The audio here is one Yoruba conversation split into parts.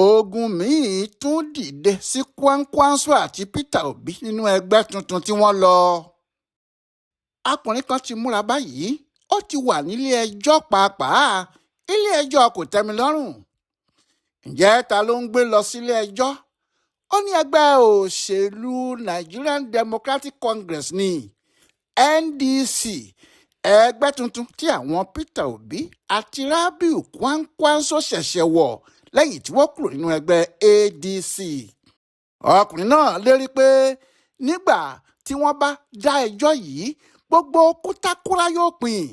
Ogun mi-ín tún dìde sí Kwankwanso àti Peter Obi nínú ẹgbẹ́ tuntun tí wọ́n lọ. Ọkùnrin kan ti múra báyìí, ó ti wà nílé-ẹjọ́ pàápàá, ilé-ẹjọ́ kò-tẹ́-mi-lọ́rùn. Ǹjẹ́ ta ló ń gbé lọ sílé-ẹjọ́? Ó ní ẹgbẹ́ òṣèlú Nigerian Democratic Congress ní NDC, ẹgbẹ́ tuntun tí àwọn Peter Obi àti Rabiu Kwankwanso ṣẹ̀ṣẹ̀ wọ̀ lẹ́yìn tí wọ́n kúrò nínú ẹgbẹ́ ADC. Ọkùnrin náà lérí pé nígbà tí wọ́n bá dá ẹjọ́ yìí, gbogbo kútákúrá yóò pín,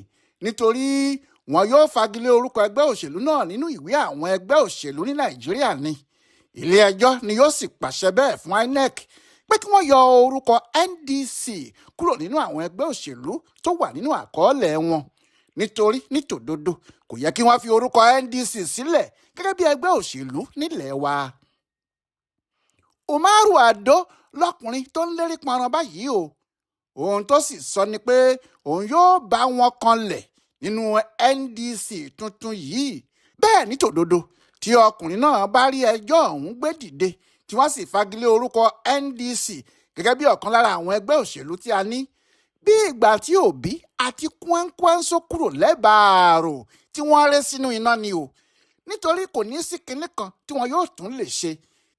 nítorí wọn yóò fagilé orúkọ ẹgbẹ́ òṣèlú náà nínú ìwé àwọn ẹgbẹ́ òṣèlú ní Nàìjíríà ni. Ilé-ẹjọ́ ni yóò sì pàṣẹ bẹ́ẹ̀ fún INEC pé kí wọ́n yọ orúkọ NDC kúrò nínú àwọn ẹgbẹ́ òṣèlú tó wà nínú àkọọ́lẹ̀ wọn, nítorí nítòdodo kò yẹ kí wọ́n fi orúkọ NDC sílẹ̀ gẹ́gẹ́ bí ẹgbẹ́ òṣèlú nílẹ̀ wa. Umaru Ado lọkùnrin tó ń lérí pọnran báyìí o. Ohun tó sì sọ ni pé òun yóò bá wọn kanlẹ̀ nínú NDC tuntun yìí. Bẹ́ẹ̀ nítòdodo tí ọkùnrin náà bá rí ẹjọ́ ọ̀hún gbé dìde tí wọ́n sì fagilé orúkọ NDC gẹ́gẹ́ bí ọ̀kan lára àwọn ẹgbẹ́ òṣèlú tí a ní. Bí ìgbà tí Obi àti Kwankwanso kúrò lẹ́bàárò tí wọ́n ré sínú iná ni o, nítorí kò ní sí kinní kan tí wọn yóò tún lè ṣe.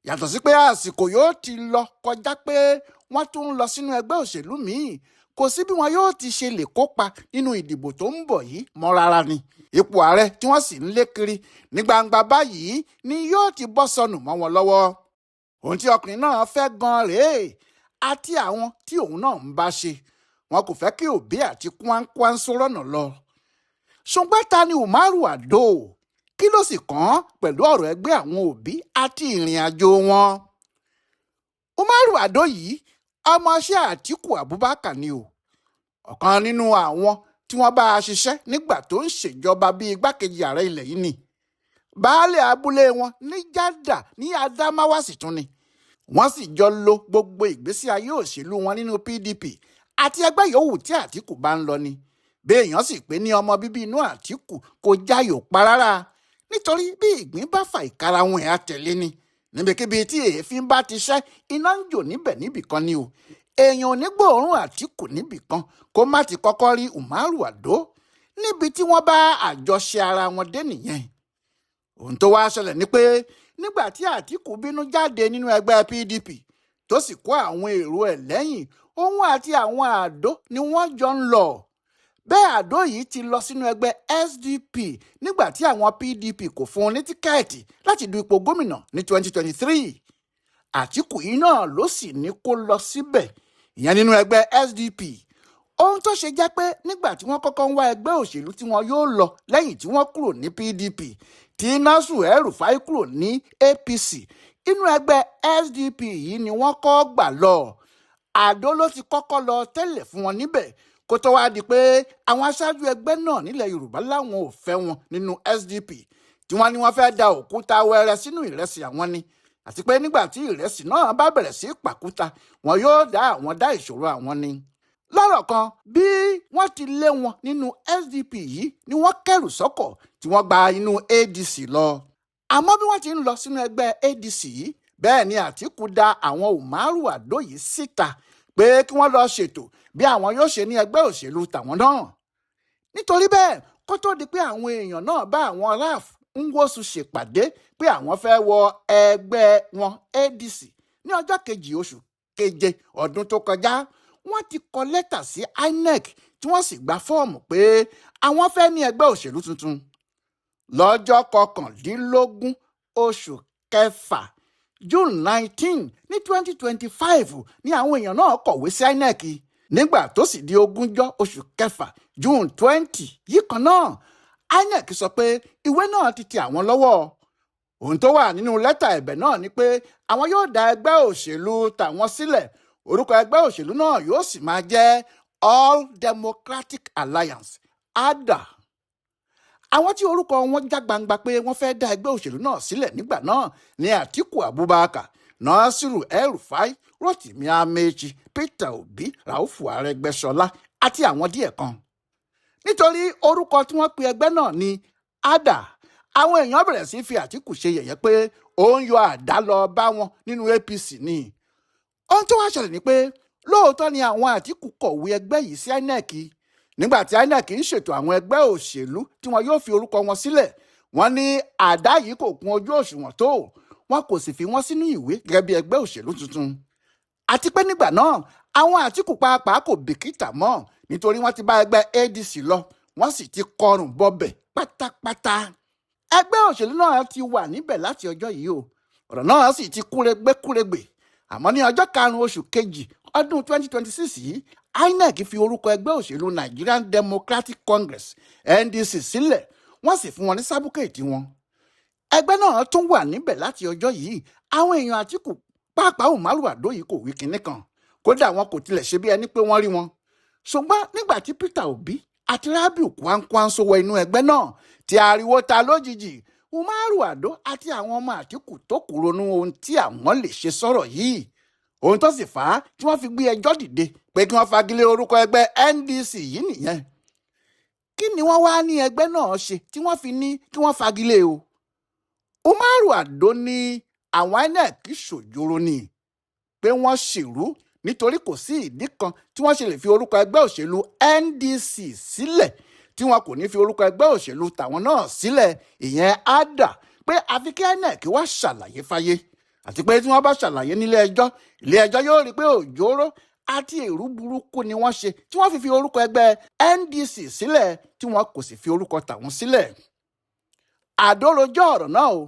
Yàtọ̀ sí pé àsìkò yóò ti lọ kọjá pé wọ́n tún ń lọ sínú ẹgbẹ́ òṣèlú míì, kò sí bí wọn yóò ti ṣe lè kópa nínú ìdìbò tó ń bọ̀ yìí mọ́ rárá ni. Ipò ààrẹ tí wọ́n sì ń lé kiri ní gbangba báyìí ni yóò ti bọ́ sọnù mọ́ wọn lọ́wọ́. Ohun tí ọkùnrin náà fẹ́ gan rèé àti àwọn tí òun náà ń bá ṣe. Wọn kò fẹ́ kí Obi àti Kwankwanso rọ́nà lọ. Ṣùgbọ́n ta ni Umaru Ado? Kí ló sì kàn án pẹ̀lú ọ̀rọ̀ ẹgbẹ́ àwọn Obi àti ìrìn àjò wọn? Umaru Ado yìí ọmọọṣẹ́ Àtíkù Abubakar ni o. Ọ̀kan nínú àwọn tí wọ́n bá a ṣiṣẹ́ nígbà tó ń ṣèjọba bíi igbákejì ààrẹ ilẹ̀ yìí ni. Baálé abúlé wọn ní Jádà ní Adámáwá sì tún ni. Wọ́n sì jọ lo gbogbo ìgbésí ayé òṣèlú wọn nínú PDP àti ẹgbẹ́ yòówù tí Àtíkù bá ń lọ ni. Béèyàn sì pé ní ọmọ bíbí inú Àtíkù kò jáyò pa rárá, nítorí bí ìgbín bá fa ìkarahun ẹ̀ àtẹ̀lé ni. Níbikíbi tí èéfín bá ti ṣẹ́, iná ń jò níbẹ̀ níbìkan ni o. Èèyàn ò ní gbóòórùn Àtíkù níbìkan kó má ti kọ́kọ́ rí Umaru Ado níbi tí wọ́n bá àjọṣe ara wọn dé nìyẹn. Ohun tó wá ṣẹlẹ̀ ni pé nígbà tí Àtíkù bínú jáde nínú ẹgbẹ́ PDP tó sì kó àwọn èrò ẹ̀ lẹ́yìn, òun àti àwọn Àdó ni wọ́n jọ ń lọ. Bẹ́ẹ̀ Àdó yìí ti lọ sínú ẹgbẹ́ SDP nígbà tí àwọn PDP kò fún un ní tíkẹ́ẹ̀tì láti du ipò gómìnà ní 2023. Àtíkù yìí náà ló sì ní kó lọ síbẹ̀, ìyẹn nínú ẹgbẹ́ SDP. Ohun tó ṣe jẹ́ pé nígbà tí wọ́n kọ́kọ́ ń wá ẹgbẹ́ òṣèlú tí wọn yóò lọ lẹ́yìn tí wọ́n kúrò ní PDP, tí Nasiru El-Rufai kúrò ní APC, inú ẹgbẹ́ SDP yìí ni wọ́n kọ́ gbà lọ. Àdó ló ti kọ́kọ́ lọ tẹ́lẹ̀ fún wọn níbẹ̀ kó tó wáá di pé àwọn aṣáájú ẹgbẹ́ náà nílẹ̀ Yorùbá láwọn ò fẹ́ wọn nínú SDP, tí wọ́n ní wọ́n fẹ́ da òkúta wẹrẹ sínú ìrẹsì àwọn ni, àti pé nígbà tí ìrẹsì náà bá bẹ̀rẹ̀ sí pàkúta, wọn yóò dá àwọn dá ìṣòro àwọn ni. Lọ́rọ̀ kan, bí wọ́n ti lé wọn nínú SDP yìí ni wọ́n kẹ́rù sọ́kọ̀ tí wọ́n gba inú ADC lọ. Àmọ́ bí wọ́n ti ń lọ sínú ẹgbẹ́ ADC yìí, bẹ́ẹ̀ ni Àtíkù da àwọn Umaru Ado yìí síta pé kí wọ́n lọ ṣètò bí àwọn yóò ṣe ní ẹgbẹ́ òṣèlú tàwọn náà. Nítorí bẹ́ẹ̀, kó tó di pé àwọn èèyàn náà bá àwọn Ralph Nwosu ṣèpàdé pé àwọn fẹ́ wọ ẹgbẹ́ wọn ADC ní ọjọ́ kejì oṣù keje ọdún tó kọjá, wọ́n ti kọ lẹ́tà sí INEC tí wọ́n sì gba fọ́ọ̀mù pé àwọn fẹ́ ní ẹgbẹ́ òṣèlú tuntun. Lọ́jọ́ 19 oṣù kẹfà, June 19 ní 2025 ní àwọn èèyàn náà kọ̀wé sí INEC. Nígbà tó sì di 20 oṣù kẹfà, June 20 yìí kan náà, INEC sọ pé ìwé náà ti tẹ àwọn lọ́wọ́. Ohun tó wà nínú lẹ́tà ẹ̀bẹ̀ náà ni pé àwọn yóò dá ẹgbẹ́ òṣèlú tàwọn sílẹ̀. Orúkọ ẹgbẹ́ òṣèlú náà yóò sì máa jẹ́ All Democratic Alliance, ADA. Àwọn tí orúkọ wọn já gbangba pé wọ́n fẹ́ dá ẹgbẹ́ òṣèlú náà sílẹ̀ nígbà náà ní Àtíkù Abubakar, Nasiru El-Rufai, Rotimi Amechi, Peter Obi, Raufu Arẹ́gbẹ́ṣọlá àti àwọn díẹ̀ kan. Nítorí orúkọ tí wọ́n pe ẹgbẹ́ náà ní ADA, Àwọn èèyàn bẹ̀rẹ̀ sí fi Àtíkù ṣe yẹ̀yẹ́ pé ó ń yọ àdá lọ bá wọn nínú APC ni. Ohun tó wá ṣẹlẹ̀ ni pé lóòótọ́ ni àwọn Àtíkù kọ̀wé ẹgbẹ́ yìí sí INEC. Nígbà tí INEC ń ṣètò àwọn ẹgbẹ́ òṣèlú tí wọn yóò fi orúkọ wọn sílẹ̀, wọ́n ní àdá yìí kò kún ojú òṣùwọ̀n tó, wọn kò sì fi wọ́n sínú ìwé gẹ́gẹ́ bí ẹgbẹ́ òṣèlú tuntun. Àti pé nígbà náà àwọn Àtíkù pàápàá kò bìkítà mọ́, nítorí wọ́n ti bá ẹgbẹ́ ADC lọ, wọ́n sì ti kọrùn bọbẹ̀ pátápátá. Ẹgbẹ́ òṣèlú náà ti wà níbẹ̀ láti ọjọ́ yìí o, ọ̀rọ̀ náà sì ti kúregbékúregbè. Àmọ́ ní ọjọ́ 5 oṣù kejì ọdún 2026 yìí, INEC fi orúkọ ẹgbẹ́ òṣèlú Nigerian Democratic Congress NDC sílẹ̀, wọ́n sì fún wọn ní sábúkẹ́ẹ̀tì wọn. Ẹgbẹ́ náà tún wà níbẹ̀ láti ọjọ́ yìí. Àwọn èèyàn Àtíkù pàápàá Umaru Àdó yìí kò wí kinní kan, kódà wọn kò tilẹ̀ ṣe bí ẹni pé wọ́n rí wọn. Ṣùgbọ́n nígbà tí Peter Obi àti Rabiu Kwankwanso wọ inú ẹgbẹ́ náà tí ariwo ta lójijì, Umaru Àdó àti àwọn ọmọ Àtíkù tó kù ronú ohun tí àwọn lè ṣe sọ̀rọ̀ yìí. Ohun tó sì fà á tí wọ́n fi gbé ẹjọ́ dìde pé kí wọ́n fagilé orúkọ ẹgbẹ́ NDC yìí nìyẹn. Kí ni wọ́n wá ní ẹgbẹ́ náà ṣe tí wọ́n fi ní kí wọ́n fagilé o? Umaru Àdó ní àwọn INEC ṣòjóró ni, pé wọ́n ṣèrú nítorí kò sí ìdí kan tí wọ́n ṣe lè fi orúkọ ẹgbẹ́ òṣèlú NDC sílẹ̀ tí wọn kò ní fi orúkọ ẹgbẹ́ òṣèlú tàwọn náà sílẹ̀. Ìyẹn á dà pé àfi kí INEC wá ṣàlàyé fáyé, àti pé tí wọ́n bá ṣàlàyé nílé ẹjọ́, ilé ẹjọ́ yóò rí i pé òjòrò àti èrú burúkú ni wọ́n ṣe tí wọ́n fi fi orúkọ ẹgbẹ́ NDC sílẹ̀ tí wọn kò sì fi orúkọ tàwọn sílẹ̀. Àdó rojọ́ ọ̀rọ̀ náà o.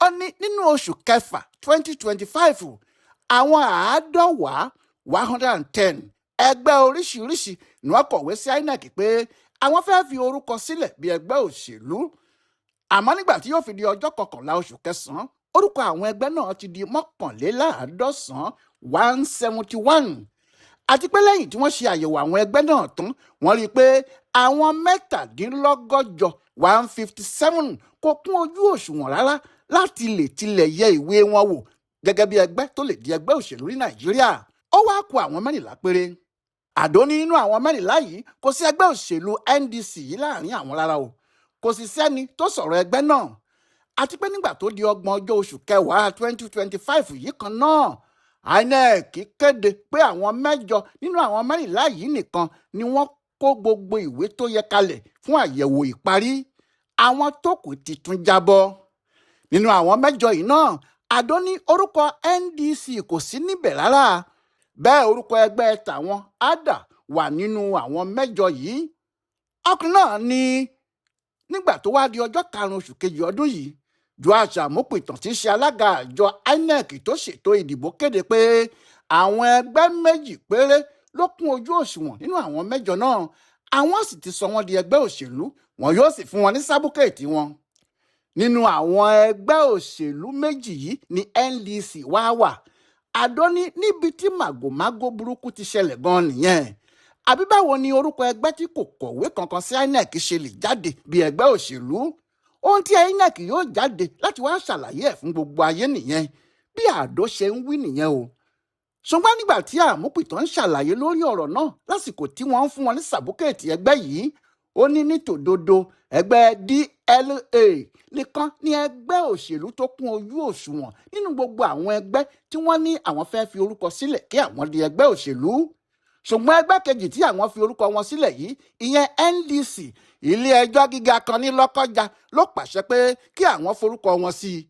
Ó ní nínú oṣù kẹfà 2025, àwọn 90 110 ẹgbẹ́ oríṣiríṣi ni wọ́n kọ̀wé sí INEC pé àwọn fẹ́ẹ́ fi orúkọ sílẹ̀ bí ẹgbẹ́ òṣèlú. Àmọ́ nígbà tí yóò fi di ọjọ́ 11 oṣù kẹsàn-án, orúkọ àwọn ẹgbẹ́ náà ti di 191, 171. Àti pé lẹ́yìn tí wọ́n ṣe àyẹ̀wò àwọn ẹgbẹ́ náà tán, wọ́n rí i pé àwọn 167, 157 kò kún ojú òṣùwọ̀n rárá láti lè tilẹ̀ yẹ ìwé wọn wò gẹ́gẹ́ bí ẹgbẹ́ tó lè di ẹgbẹ́ òṣèlú ní Nàìjíríà. Ó wá kù àwọn 14 péré. Àdó ní nínú àwọn 14 yìí kò sí ẹgbẹ́ òṣèlú NDC yìí láàrin àwọn rárá o, kò sì sẹ́ni tó sọ̀rọ̀ ẹgbẹ́ náà. Àti pé nígbà tó di 30 ọjọ́ oṣù kẹwàá 2025 yìí kan náà, INEC kéde pé àwọn 8 nínú àwọn 14 yìí nìkan ni wọ́n kó gbogbo ìwé tó yẹ kalẹ̀ fún àyẹ̀wò ìparí. Àwọn tó kù ti tún jábọ́. Nínú àwọn 8 yìí náà, Àdó ní orúkọ NDC kò sí níbẹ̀ rárá. Bẹ́ẹ̀ orúkọ ẹgbẹ́ tàwọn ADA wà nínú àwọn 8 yìí. Ọkùnrin náà ní nígbà tó wá di ọjọ́ 5 oṣù kejì ọdún yìí, Joash Amupitan tí í ṣe alága àjọ INEC tó ṣètò ìdìbò kéde pé àwọn ẹgbẹ́ 2 péré ló kún ojú òṣùwọ̀n nínú àwọn 8 náà. Àwọn sì ti sọ wọ́n di ẹgbẹ́ òṣèlú, wọn yóò sì fún wọn ní sábúkẹ́ẹ̀tì wọn. Nínú àwọn ẹgbẹ́ òṣèlú 2 yìí ni NDC wá wà. Àdó ní níbi tí màgòmágó burúkú ti ṣẹlẹ̀ gan-an nìyẹn. Àbí báwo ni orúkọ ẹgbẹ́ tí kò kọ̀wé kankan sí INEC ṣe lè jáde bí ẹgbẹ́ òṣèlú? Ohun tí INEC yóò jáde láti wá ṣàlàyé ẹ̀ fún gbogbo ayé nìyẹn, bí Àdó ṣe ń wí nìyẹn o. Ṣùgbọ́n nígbà tí Àmúpìtàn ń ṣàlàyé lórí ọ̀rọ̀ náà lásìkò tí wọ́n ń fún wọn ní sàbúkẹ́ẹ̀tì ẹgbẹ́ yìí, ó ní nítòdodo ẹgbẹ́ DLA nìkan ní ẹgbẹ́ òṣèlú tó kún ojú òṣùwọ̀n nínú gbogbo àwọn ẹgbẹ́ tí wọ́n ní àwọn fẹ́ fi orúkọ sílẹ̀ kí àwọn di ẹgbẹ́ òṣèlú. Ṣùgbọ́n ẹgbẹ́ kejì tí àwọn fi orúkọ wọn sílẹ̀ yìí, ìyẹn NDC, ilé ẹjọ́ gíga kan ní Lọ́kọ́jà ló pàṣẹ pé kí àwọn forúkọ wọn sí i.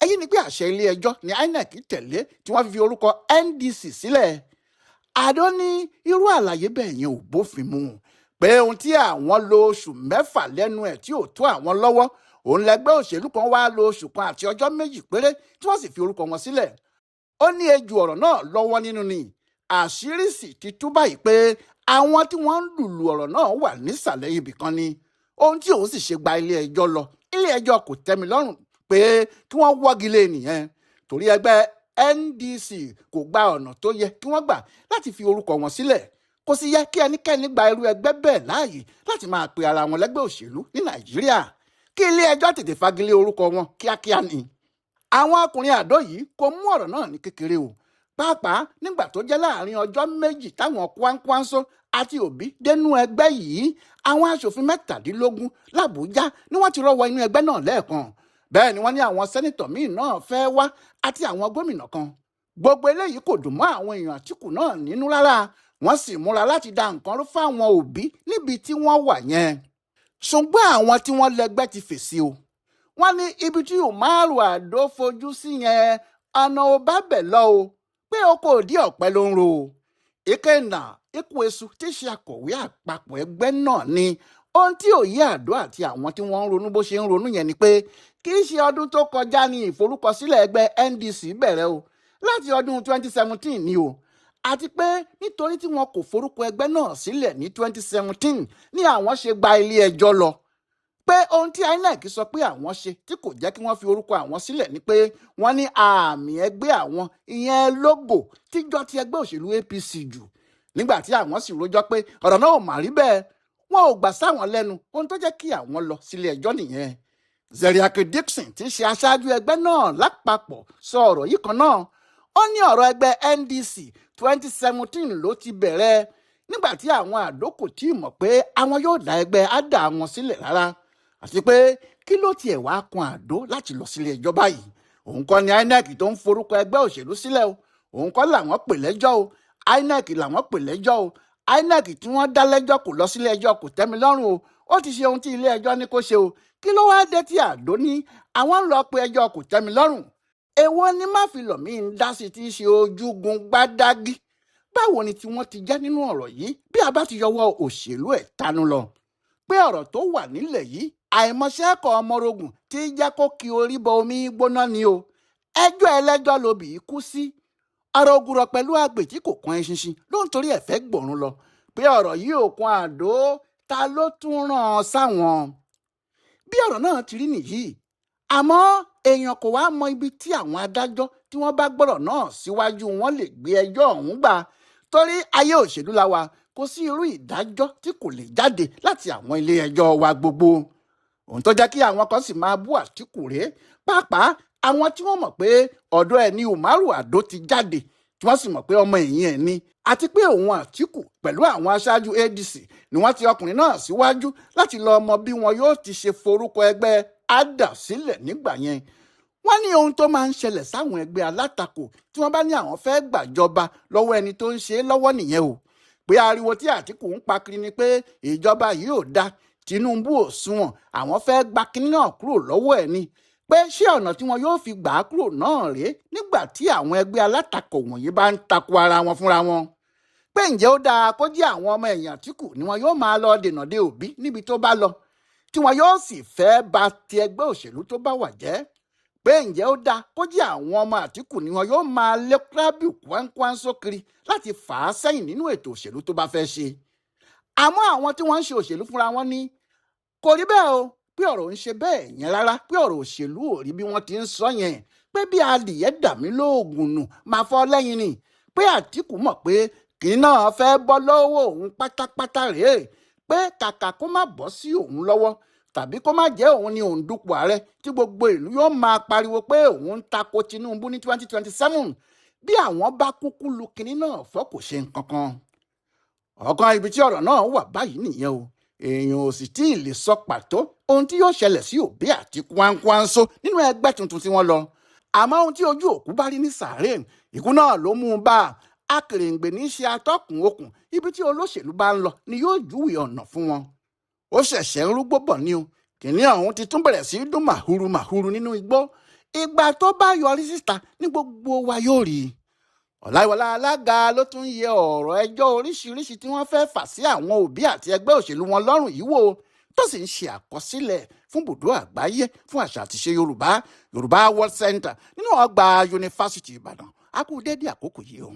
Èyí ni pé àṣẹ ilé ẹjọ́ ni INEC tẹ̀lé tí wọ́n fi fi orúkọ NDC sílẹ̀. Àdó ní irú àlàyé bẹ́ẹ̀ yẹn ò bófin mu, pé ohun tí àwọn lo oṣù 6 lẹ́nu ẹ̀ tí ò tó àwọn lọ́wọ́, òun lẹgbẹ́ òṣèlú kan wá lo oṣù 1 àti ọjọ́ 2 péré tí wọ́n sì fi orúkọ wọn sílẹ̀. Ó ní ejò ọ̀rọ̀ náà lọ́wọ́ nínú ni. Àṣírí sì ti tú báyìí pé àwọn tí wọ́n ń lùlù ọ̀rọ̀ náà wà nísàlẹ̀ ibì kan ni. Ohun tí òun sì ṣe gba ilé ẹjọ́ lọ, ilé ẹjọ́ kò tẹ́mi lọ́rùn pé kí wọ́n wọ́gi lé nìyẹn, torí ẹgbẹ́ NDC kò gba ọ̀nà tó yẹ kí wọ́n gbà láti fi orúkọ wọn sílẹ̀. Kò sì yẹ kí ẹnikẹ́ni gba irú ẹgbẹ́ bẹ́ẹ̀ láàyè láti máa pe ara wọn lẹ́gbẹ́ òṣèlú ní Nàìjíríà. Kí ilé ẹjọ́ tètè fagilé orúkọ wọn kíákíá ni. Àwọn ọkùnrin Àdó yìí kò mú ọ̀rọ̀ náà ní kékeré o. Pàápàá nígbà tó jẹ́ láàrin ọjọ́ 2 táwọn Kwankwanso àti Obi dénú ẹgbẹ́ yìí, àwọn aṣòfin 17 l'Àbújá ni wọ́n ti rọ́wọ́ inú ẹgbẹ́ náà lẹ́ẹ̀kan. Bẹ́ẹ̀ ni wọ́n ní àwọn sẹ́nitọ̀ míì náà fẹ́ wá àti àwọn gómìnà kan. Gbogbo eléyìí kò dùn mọ́ àwọn èèyàn Àtíkù náà nínú rárá, wọ́n sì múra láti da nǹkan rú fáwọn Òbí níbi tí wọ́n wà yẹn. Ṣùgbọ́n àwọn tí wọ́n lẹ́gbẹ́ ti fèsì o. Wọ́n ní ibi tí Umaru Ado fojú sí yẹn ọ̀nà ò bá bẹ̀ lọ o, pé o kò dí ọ̀pẹ ló ń ro o. Ikenna Ikwesu tí ṣe akọ̀wé àpapọ̀ ẹgbẹ́ náà ni ohun tí òye Àdó àti àwọn tí wọ́n ń ronú bó ṣe ń ronú yẹn ni pé kì í ṣe ọdún tó kọjá ní ìforúkọsílẹ̀ ẹgbẹ́ NDC bẹ̀rẹ̀ o, láti ọdún 2017 ni o. Àti pé nítorí tí wọn kò forúkọ ẹgbẹ́ náà sílẹ̀ ní 2017 ni àwọn ṣe gba ilé ẹjọ́ lọ. Pé ohun tí INEC sọ pé àwọn ṣe tí kò jẹ́ kí wọ́n fi orúkọ àwọn sílẹ̀ ni pé wọ́n ní àmì ẹgbẹ́ àwọn ìyẹn lógò tíjọ́ ti ẹgbẹ́ òṣèlú APC jù. Nígbà tí àwọn sì rojọ́ pé ọ̀rọ̀ náà ò mà rí bẹ́ẹ̀, wọn ò gbà sáwọn lẹ́nu, ohun tó jẹ́ kí àwọn lọ sílé ẹjọ́ nìyẹn. Seriake Dickson tí í ṣe aṣáájú ẹgbẹ́ náà lápapọ̀ sọ ọ̀rọ̀ yìí kan náà. Ó ní ọ̀rọ̀ ẹgbẹ́ NDC 2017 ló ti bẹ̀rẹ̀ nígbà tí àwọn Àdó kò tí ì mọ̀ pé àwọn yóò dá ẹgbẹ́ ADA wọn sílẹ̀ rárá. Àti pé kí ló tiẹ̀ wá kan Àdó láti lọ sílé ẹjọ́ báyìí? Òun kọ́ ni INEC tó ń forúkọ ẹgbẹ́ òṣèlú sílẹ̀ o, òun kọ́ làwọn pè lẹ́jọ́ o, INEC làwọn pè lẹ́jọ́ o. INEC tí wọ́n dá lẹ́jọ́ kò lọ sílé ẹjọ́ kò tẹ́mi lọ́rùn o, ó ti ṣe ohun tí ilé ẹjọ́ ní kó ṣe o. Kí ló wáá dé tí Àdó ní àwọn ń lọ pe ẹjọ́ kò tẹ́mi lọ́rùn? Èwo ni Máfìlọ̀mí ń dá sí ti ṣe ojúgun gbádágí? Báwo ni tí wọ́n ti jẹ́ nínú ọ̀rọ̀ yìí bí a bá ti yọwọ́ òṣèlú ẹ̀ tanu lọ? Pé ọ̀rọ̀ tó wà nílẹ̀ yìí àìmọṣẹ́kọ̀ ọmọrogùn tí jẹ́ kó kí orí bọ omi gbóná ni o. Ẹjọ́ ẹlẹ́jọ́ lobì í kú sí. Ọ̀rọ̀ ògùrọ̀ pẹ̀lú àgbè tí kò kan eṣinṣin ló ń torí ẹ̀fẹ́ gbòrun lọ. Pé ọ̀rọ̀ yìí ò kan Àdó, ta ló tún rán an sáwọn? Bí ọ̀rọ̀ náà ti rí nìyí, àmọ́ èèyàn kò wá mọ ibi tí àwọn adájọ́ tí wọ́n bá gbọ́rọ̀ náà síwájú wọn lè gbé ẹjọ́ ọ̀hún gbà. Torí ayé òṣèlú la wà, kò sí irú ìdájọ́ tí kò lè jáde láti àwọn ilé ẹjọ́ wa gbogbo. Ohun tó jẹ́ kí àwọn kan sì máa bú Àtíkù rèé, pàápàá àwọn tí wọ́n mọ̀ pé ọ̀dọ̀ ẹ̀ ni Umaru Ado ti jáde, tí wọ́n sì mọ̀ pé ọmọ ẹ̀yìn ẹ̀ ni, àti pé òun Àtíkù pẹ̀lú àwọn aṣáájú ADC ni wọ́n ti ọkùnrin náà síwájú láti lọ mọ bí wọn yóò ti ṣe forúkọ ẹgbẹ́ ADA sílẹ̀ nígbà yẹn. Wọ́n ní ohun tó máa ń ṣẹlẹ̀ sáwọn ẹgbẹ́ alátakò tí wọ́n bá ní àwọn fẹ́ gbàjọba lọ́wọ́ ẹni tó ń ṣe é lọ́wọ́ nìyẹn o. Pé ariwo tí Àtíkù ń pa kiri ni pé ìjọba yìí ò da, Tinubu ò sunwọ̀n, àwọn fẹ́ gba kinní náà kúrò lọ́wọ́ ẹ̀ ni. Pé ṣé ọ̀nà tí wọn yóò fi gbà á kúrò náà rèé nígbà tí àwọn ẹgbẹ́ alátakò wọ̀nyí bá ń tako ara wọn fúnra wọn? Pé ǹjẹ́ ó dáa kó jẹ́ àwọn ọmọ ẹ̀yìn Àtíkù ni wọn yóò máa lọ dènà de Òbí níbi tó bá lọ, tí wọn yóò sì fẹ́ ba ti ẹgbẹ́ òṣèlú tó bá wà jẹ́? Pé ǹjẹ́ ó dáa kó jẹ́ àwọn ọmọ Àtíkù ni wọn yóò máa lé Rabiu Kwankwanso kiri láti fà á sẹ́yìn nínú ètò òṣèlú tó bá fẹ́ ṣe? Àmọ́ àwọn tí wọ́n ń ṣe òṣèlú fúnra wọn ní kò rí bẹ́ẹ̀ o, pé ọ̀rọ̀ ń ṣe bẹ́ẹ̀ yẹn rárá, pé ọ̀rọ̀ òṣèlú ò rí bí wọ́n ti ń sọ yẹn, pé bí adìyẹ dà mí lóògùn nù máa fọ́ lẹ́yìn ni, pé Àtíkù mọ̀ pé kì í náà fẹ́ bọ́ lọ́wọ́ òun pátápátá rèé, pé kàkà kó má bọ́ sí òun lọ́wọ́ tàbí kó má jẹ́ òun ni òun dupò ààrẹ tí gbogbo ìlú yóò máa pariwo pé òun ń tako Tinubu ní 2027, bí àwọn bá kúkú lu kinní náà fọ́ kò ṣe nǹkan kan. Ọ̀kan ibi tí ọ̀rọ̀ náà wà báyìí nìyẹn o. Èèyàn ò sì tí ì lè sọ pàtó ohun tí yóò ṣẹlẹ̀ sí Òbí àti Kwankwanso nínú ẹgbẹ́ tuntun tí wọ́n lọ. Àmọ́ ohun tí ojú òkú bá rí ní sàárè, ikú náà ló mú un bá a. Akèrèǹgbè ní í ṣe atọ́kùn okùn, ibi tí olóṣèlú bá ń lọ ni yóò júwe ọ̀nà fún wọn. Ó ṣẹ̀ṣẹ̀ ń rúgbó bọ̀ ni o, kìnìún ọ̀hún ti tún bẹ̀rẹ̀ sí í dún màhúrú màhúrú nínú igbó. Ìgbà tó bá yọrí síta ní gbogbo wa yóò rí i. Ọláìwọlá alága ló tún yẹ ọ̀rọ̀ ẹjọ́ oríṣiríṣi tí wọ́n fẹ́ fà sí àwọn òbí àti ẹgbẹ́ òṣèlú wọn lọ́rùn yìí wò, tó sì ń ṣe àkọsílẹ̀ fún bùdó àgbáyé fún àṣà àtiṣe Yorùbá, Yorùbá World Center nínú ọgbà Yunifásítì Ìbàdàn. A kú dédé àkókò yìí o.